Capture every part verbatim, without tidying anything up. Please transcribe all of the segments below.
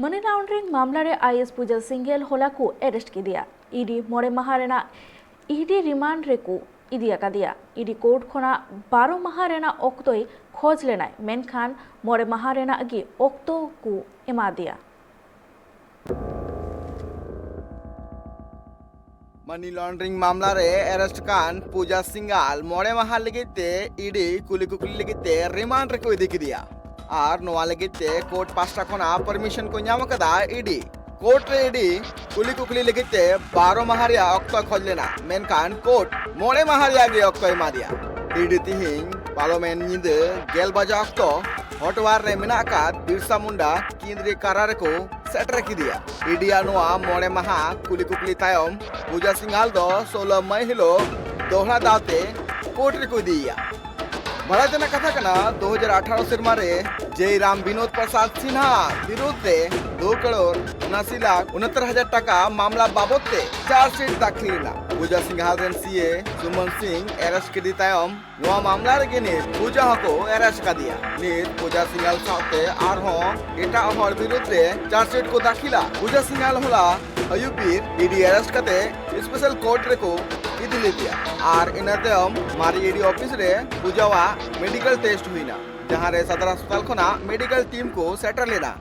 Money ᱞᱟᱱᱰᱨᱤᱝ ᱢᱟᱢᱞᱟ ᱨᱮ I S ᱯᱩᱡᱟ ᱥᱤᱝᱜᱷᱮᱞ ᱦᱚᱞᱟ ᱠᱚ ᱟᱨᱮᱥᱴ ᱠᱮᱫᱮᱭᱟ᱾ ᱤᱰᱤ ᱢᱚᱬᱮ ᱢᱟᱦᱟ ᱨᱮᱱᱟᱜ ᱤᱰᱤ ᱨᱤᱢᱟᱱᱰ ᱨᱮᱠᱚ ᱤᱫᱤ ᱟᱠᱟᱫᱮᱭᱟ᱾ ᱤᱰᱤ ᱠᱳᱨᱴ ᱠᱷᱚᱱᱟᱜ ᱵᱟᱨᱚ ᱢᱟᱦᱟ ᱨᱮᱱᱟᱜ ᱚᱠᱛᱚᱭ ᱠᱷᱚᱡᱽ ᱞᱮᱱᱟᱭ, ᱢᱮᱱᱠᱷᱟᱱ ᱢᱚᱬᱮ ᱢᱟᱦᱟ ᱨᱮᱱᱟᱜ ᱜᱮ ᱚᱠᱛᱚ ᱠᱚ ᱮᱢᱟᱫᱮᱭᱟ᱾ ᱢᱟᱱᱤ ᱞᱚᱱᱰᱨᱤᱝ ᱢᱟᱢᱞᱟ ᱨᱮ ᱟᱨᱮᱥᱴ ᱠᱟᱱ ᱯᱩᱡᱟ ᱥᱤᱝᱜᱟᱞ ᱢᱚᱬᱮ ᱢᱟᱦᱟ ᱞᱟᱹᱜᱤᱫ ᱛᱮ ᱤᱰᱤ ᱠᱩᱞᱤ ᱠᱩᱯᱞᱤ ᱞᱟᱹᱜᱤᱫ ᱛᱮ ᱨᱤᱢᱟᱱᱰ ᱨᱮᱠᱚ ᱤᱫᱤ ᱠᱮᱫᱮᱭᱟ᱾ ᱟᱨ ᱱᱚᱣᱟ ᱞᱟᱹᱜᱤᱫ ᱛᱮ ᱠᱳᱨᱴ ᱯᱟᱥᱴᱟ ᱠᱷᱚᱱᱟᱜ ᱯᱟᱨᱢᱤᱥᱚᱱ ᱠᱚ ᱧᱟᱢ ᱟᱠᱟᱫᱟ ᱤᱰᱤ᱾ ᱠᱳᱨᱴ ᱨᱮ ᱤᱰᱤ ᱠᱩᱞᱤ ᱠᱩᱯᱞᱤ ᱞᱟᱹᱜᱤᱫ ᱛᱮ ᱵᱟᱨᱚ ᱢᱟᱦᱟ ᱨᱮᱭᱟᱜ ᱚᱠᱛᱚ ᱠᱷᱚᱡᱽ ᱞᱮᱱᱟ, ᱢᱮᱱᱠᱷᱟᱱ ᱠᱳᱨᱴ ᱢᱚᱬᱮ ᱢᱟᱦᱟ ᱨᱮᱭᱟᱜ ᱜᱮ ᱚᱠᱛᱚ ᱮᱢᱟ ᱫᱮᱭᱟ᱾ ᱤᱰᱤ ᱛᱤᱦᱤᱧ ᱯᱟᱨᱚᱢᱮᱱ ᱧᱤᱫᱟᱹ ᱜᱮᱞ ᱵᱟᱡᱟ ᱚᱠᱛᱚ ᱦᱚᱴᱣᱟᱨ ᱨᱮ ᱢᱮᱱᱟᱜ ᱟᱠᱟᱫ ᱵᱤᱨᱥᱟ ᱢᱩᱱᱰᱟ ᱠᱮᱱᱫᱨᱤᱭᱚ ᱠᱟᱨᱟ ᱨᱮᱠᱚ ᱥᱮᱴᱮᱨ ᱠᱮᱫᱮᱭᱟ᱾ ᱤᱰᱤᱭᱟᱜ ᱱᱚᱣᱟ ᱢᱚᱬᱮ ᱢᱟᱦᱟ ᱠᱩᱞᱤ ᱠᱩᱯᱞᱤ ᱛᱟᱭᱚᱢ ᱯᱩᱡᱟ ᱥᱤᱝᱜᱟᱞ ᱫᱚ ᱥᱳᱞᱳ ᱢᱟᱭ ᱦᱤᱞᱳᱜ ᱫᱚᱦᱲᱟ ᱫᱟᱣᱛᱮ ᱠᱳᱨᱴ ᱨᱮᱠᱚ ᱤᱫᱤᱭᱮᱭᱟ᱾ ᱵᱟᱲᱟᱭ ᱛᱮᱱᱟᱜ ᱠᱟᱛᱷᱟ ᱠᱟᱱᱟ, ᱫᱩ ᱦᱟᱡᱟᱨ ᱟᱴᱷᱟᱨᱚ ᱥᱮᱨᱢᱟ ᱨᱮ ᱡᱮᱭ ᱨᱟᱢ ᱵᱤᱱᱳᱫ ᱯᱨᱚᱥᱟᱫᱽ ᱥᱤᱱᱦᱟ ᱵᱤᱨᱩᱫᱷ ᱨᱮ ᱫᱩ ᱠᱟᱨᱳᱲ ᱩᱱᱟᱥᱤ ᱞᱟᱠᱷ ᱩᱱᱟᱛᱟᱨ ᱦᱟᱡᱟᱨ ᱴᱟᱠᱟ ᱢᱟᱢᱞᱟ ᱵᱟᱵᱚᱫ ᱛᱮ ᱪᱟᱨᱡᱽᱥᱤᱴ ᱫᱟᱠᱷᱤᱞ ᱞᱮᱱᱟ᱾ ᱯᱩᱡᱟ ᱥᱤᱝᱦᱟᱞ ᱨᱮᱱ ᱥᱤ ᱮ ᱥᱩᱢᱚᱱ ᱥᱤᱝ ᱟᱨᱮᱥᱴ ᱠᱮᱫᱮ ᱛᱟᱭᱚᱢ ᱱᱚᱣᱟ ᱢᱟᱢᱞᱟ ᱨᱮᱜᱮ ᱱᱤᱛ ᱯᱩᱡᱟ ᱦᱚᱸᱠᱚ ᱟᱨᱮᱥᱴ ᱠᱟᱫᱮᱭᱟ᱾ ᱱᱤᱛ ᱯᱩᱡᱟ ᱥᱤᱝᱦᱟᱞ ᱥᱟᱶᱛᱮ ᱟᱨᱦᱚᱸ ᱮᱴᱟᱜ ᱦᱚᱲ ᱵᱤᱨᱩᱫᱷ ᱨᱮ ᱪᱟᱨᱡᱽᱥᱤᱴ ᱠᱚ ᱫᱟᱠᱷᱤᱞᱟ᱾ ᱯᱩᱡᱟ ᱥᱤᱝᱦᱟᱞ ᱦᱚᱞᱟ ᱟᱹᱭᱩᱵ ᱵᱤᱨ ᱤᱰᱤ ᱟᱨᱮᱥᱴ ᱠᱟᱛᱮ ᱥᱯᱮᱥᱟᱞ ᱠᱳᱨᱴ ᱨᱮᱠᱚ ᱤᱫᱤ ᱞᱮᱫᱮᱭᱟ᱾ ᱟᱨ ᱤᱱᱟᱹ ᱛᱟᱭᱚᱢ ᱢᱟᱨᱮ ᱤᱰᱤ ᱚᱯᱷᱤᱥ ᱨᱮ ᱯᱩᱡᱟᱣᱟᱜ ᱢᱮᱰᱤᱠᱮᱞ ᱴᱮᱥᱴ ᱦᱩᱭᱱᱟ, ᱡᱟᱦᱟᱸ ᱨᱮ ᱥᱚᱫᱚᱨ ᱦᱟᱥᱯᱟᱛᱟᱞ ᱠᱷᱚᱱᱟᱜ ᱢᱮᱰᱤᱠᱮᱞ ᱴᱤᱢ ᱠᱚ ᱥᱮᱴᱮᱨ ᱞᱮᱱᱟ᱾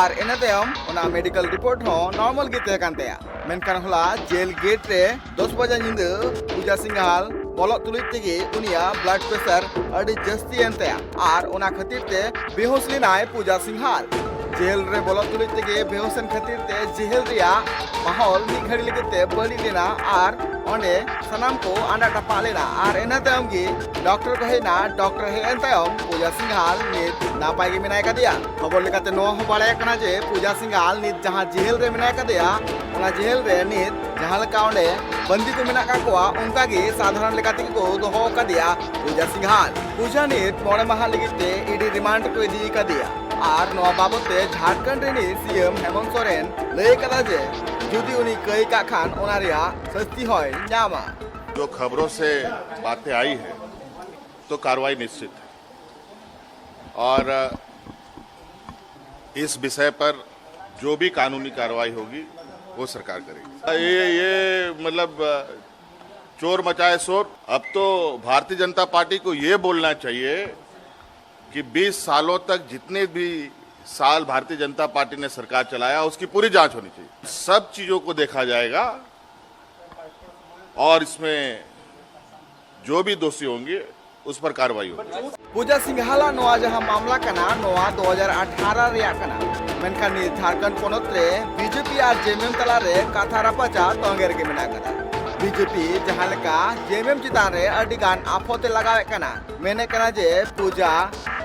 ᱟᱨ ᱤᱱᱟᱹ ᱛᱟᱭᱚᱢ ᱚᱱᱟ ᱢᱮᱰᱤᱠᱮᱞ ᱨᱤᱯᱳᱨᱴ ᱦᱚᱸ ᱱᱚᱨᱢᱟᱞ ᱜᱮ ᱛᱟᱦᱮᱸ ᱠᱟᱱ ᱛᱟᱭᱟ᱾ ᱢᱮᱱᱠᱷᱟᱱ ᱦᱚᱞᱟ ᱡᱮᱞ ᱜᱮᱴ ᱨᱮ ᱫᱚᱥ ᱵᱟᱡᱟ ᱧᱤᱫᱟᱹ ᱯᱩᱡᱟ ᱥᱤᱝᱦᱟᱞ ᱵᱚᱞᱚᱜ ᱛᱩᱞᱩᱡ ᱛᱮᱜᱮ ᱩᱱᱤᱭᱟᱜ ᱵᱞᱟᱰ ᱯᱨᱮᱥᱟᱨ ᱟᱹᱰᱤ ᱡᱟᱹᱥᱛᱤ ᱮᱱ ᱛᱟᱭᱟ ᱟᱨ ᱚᱱᱟ ᱠᱷᱟᱹᱛᱤᱨ ᱛᱮ ᱵᱮᱦᱳᱥ ᱞᱮᱱᱟᱭ ᱯᱩᱡᱟ ᱥᱤᱝᱦᱟᱞ᱾ ᱡᱮᱞ ᱨᱮ ᱵᱚᱞᱚᱜ ᱛᱩᱞᱩᱡ ᱛᱮᱜᱮ ᱵᱮᱦᱳᱥ ᱮᱱ ᱠᱷᱟᱹᱛᱤᱨ ᱛᱮ ᱡᱮᱞ ᱨᱮᱭᱟᱜ ᱢᱟᱦᱚᱞ ᱢᱤᱫ ᱜᱷᱟᱹᱲᱤ ᱞᱟᱹᱜᱤᱫ ᱛᱮ ᱵᱟᱹᱲᱤᱡ ᱞᱮᱱᱟ ᱟᱨ ᱚᱸᱰᱮ ᱥᱟᱱᱟᱢ ᱠᱚ ᱟᱸᱰᱟ ᱴᱟᱯᱟᱜ ᱞᱮᱱᱟ᱾ ᱟᱨ ᱤᱱᱟᱹ ᱛᱟᱭᱚᱢ ᱜᱮ ᱰᱚᱠᱴᱚᱨ ᱠᱚ ᱦᱮᱡ ᱮᱱᱟ᱾ ᱰᱚᱠᱴᱚᱨ ᱦᱮᱡ ᱮᱱ ᱛᱟᱭᱚᱢ ᱯᱩᱡᱟ ᱥᱤᱝᱦᱟᱞ ᱱᱤᱛ ᱱᱟᱯᱟᱭ ᱜᱮ ᱢᱮᱱᱟᱭ ᱠᱟᱫᱮᱭᱟ᱾ ᱠᱷᱚᱵᱚᱨ ᱞᱮᱠᱟᱛᱮ ᱱᱚᱣᱟ ᱦᱚᱸ ᱵᱟᱲᱟᱭ ᱠᱟᱱᱟ ᱡᱮ ᱯᱩᱡᱟ ᱥᱤᱝᱦᱟᱞ ᱱᱤᱛ ᱡᱟᱦᱟᱸ ᱡᱮᱦᱮᱞ ᱨᱮ ᱢᱮᱱᱟᱭ ᱠᱟᱫᱮᱭᱟ, ᱚᱱᱟ ᱡᱮᱦᱮᱞ ᱨᱮ ᱱᱤᱛ ᱡᱟᱦᱟᱸ ᱞᱮᱠᱟ ᱚᱸᱰᱮ ᱵᱟᱹᱱᱫᱤ ᱠᱚ ᱢᱮᱱᱟᱜ ᱠᱟᱜ ᱠᱚᱣᱟ, ᱚᱱᱠᱟ ᱜᱮ ᱥᱟᱫᱷᱟᱨᱚᱱ ᱞᱮᱠᱟ ᱛᱮᱜᱮ ᱠᱚ ᱫᱚᱦᱚ ᱟᱠᱟᱫᱮᱭᱟ ᱯᱩᱡᱟ ᱥᱤᱝᱦᱟᱞ᱾ ᱯᱩᱡᱟ ᱱᱤᱛ ᱢᱚᱬᱮ ᱢᱟᱦᱟ ᱞᱟᱹᱜᱤᱫ ᱛᱮ ᱤᱰᱤ ᱨᱤᱢᱟᱱᱰ ᱨᱮᱠᱚ ᱤᱫᱤ ᱟᱠᱟᱫᱮᱭᱟ᱾ ᱟᱨ ᱱᱚᱣᱟ ᱵᱟᱵᱚᱛ ᱛᱮ ᱡᱷᱟᱲᱠᱷᱚᱸᱰ ᱨᱤᱱᱤᱡ ᱥᱤ ᱮᱢ ᱦᱮᱢᱚᱱᱛ ᱥᱚᱨᱮᱱ ᱞᱟᱹᱭ ᱠᱟᱫᱟ ᱡᱮ ᱡᱩᱫᱤ ᱩᱱᱤ ᱠᱟᱹᱭ ᱠᱟᱜ ᱠᱷᱟᱱ ᱚᱱᱟ ᱨᱮᱭᱟᱜ ᱥᱟᱹᱥᱛᱤ ᱦᱚᱸᱭ ᱧᱟᱢᱟ᱾ जो खबरों से बातें आई है, तो कार्रवाई निश्चित है। और इस विषय पर जो भी कानूनी कार्रवाई होगी, वो सरकार करेगी। ये ये मतलब चोर मचाए शोर। अब तो भारतीय जनता पार्टी को ये बोलना चाहिए कि बीस सालों तक जितने भी साल भारतीय जनता पार्टी ने सरकार चलाया, उसकी पूरी जांच होनी चाहिए। सब चीजों को देखा जाएगा और इसमें जो भी दोषी होंगे, उस पर कार्रवाई होगी। ᱯᱩᱡᱟ ᱥᱤᱝᱦᱟᱞᱟᱜ ᱱᱚᱣᱟ ᱡᱟᱦᱟᱸ ᱢᱟᱢᱞᱟ ᱠᱟᱱᱟ, ᱱᱚᱣᱟ ᱫᱩ ᱦᱟᱡᱟᱨ ᱟᱴᱷᱟᱨᱚ ᱨᱮᱭᱟᱜ ᱠᱟᱱᱟ᱾ ᱢᱮᱱᱠᱷᱟᱱ ᱱᱤᱛ ᱡᱷᱟᱲᱠᱷᱚᱸᱰ ᱯᱚᱱᱚᱛ ᱨᱮ ᱵᱤᱡᱮᱯᱤ ᱟᱨ ᱡᱮᱮᱢᱮᱢ ᱛᱟᱞᱟᱨᱮ ᱠᱟᱛᱷᱟ ᱨᱟᱯᱟᱪᱟᱜ ᱛᱚᱸᱜᱮ ᱨᱮᱜᱮ ᱢᱮᱱᱟᱜ ᱟᱠᱟᱫᱟ᱾ ᱵᱤᱡᱮᱯᱤ ᱡᱟᱦᱟᱸ ᱞᱮᱠᱟ ᱡᱮᱮᱢᱮᱢ ᱪᱮᱛᱟᱱ ᱨᱮ ᱟᱹᱰᱤ ᱜᱟᱱ ᱟᱯᱷᱚᱛ ᱮ ᱞᱟᱜᱟᱣᱮᱫ ᱠᱟᱱᱟ, ᱢᱮᱱᱮᱫ ᱠᱟᱱᱟ ᱡᱮ ᱯᱩᱡᱟ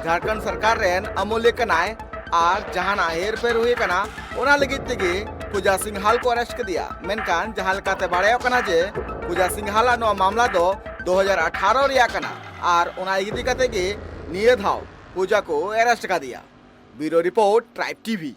ᱡᱷᱟᱲᱠᱷᱚᱸᱰ ᱥᱚᱨᱠᱟᱨ ᱨᱮᱱ ᱟᱹᱢᱟᱹᱞᱤᱭᱟᱹ ᱠᱟᱱᱟᱭ ᱟᱨ ᱡᱟᱦᱟᱱᱟᱜ ᱦᱮᱨᱯᱷᱮᱨ ᱦᱩᱭ ᱟᱠᱟᱱᱟ, ᱚᱱᱟ ᱞᱟᱹᱜᱤᱫ ᱛᱮᱜᱮ ᱯᱩᱡᱟ ᱥᱤᱝᱦᱟᱞ ᱠᱚ ᱟᱨᱮᱥᱴ ᱠᱮᱫᱮᱭᱟ᱾ ᱢᱮᱱᱠᱷᱟᱱ ᱡᱟᱦᱟᱸ ᱞᱮᱠᱟᱛᱮ ᱵᱟᱲᱟᱭᱚᱜ ᱠᱟᱱᱟ ᱡᱮ ᱯᱩᱡᱟ ᱥᱤᱝᱦᱟᱞᱟᱜ ᱱᱚᱣᱟ ᱢᱟᱢᱞᱟ ᱫᱚ ᱫᱩ ᱦᱟᱡᱟᱨ ᱟᱴᱷᱟᱨᱚ ᱨᱮᱭᱟᱜ ᱠᱟᱱᱟ ᱟᱨ ᱚᱱᱟ ᱤᱫᱤ ᱠᱟᱛᱮ ᱜᱮ ᱱᱤᱭᱟᱹ ᱫᱷᱟᱣ ᱯᱩᱡᱟ ᱠᱚ ᱟᱨᱮᱥᱴ ᱠᱟᱫᱮᱭᱟ᱾ ᱵᱤᱭᱩᱨᱳ ᱨᱤᱯᱳᱨᱴ, ᱴᱨᱟᱭᱤᱵᱽ ᱴᱤᱵᱷᱤ᱾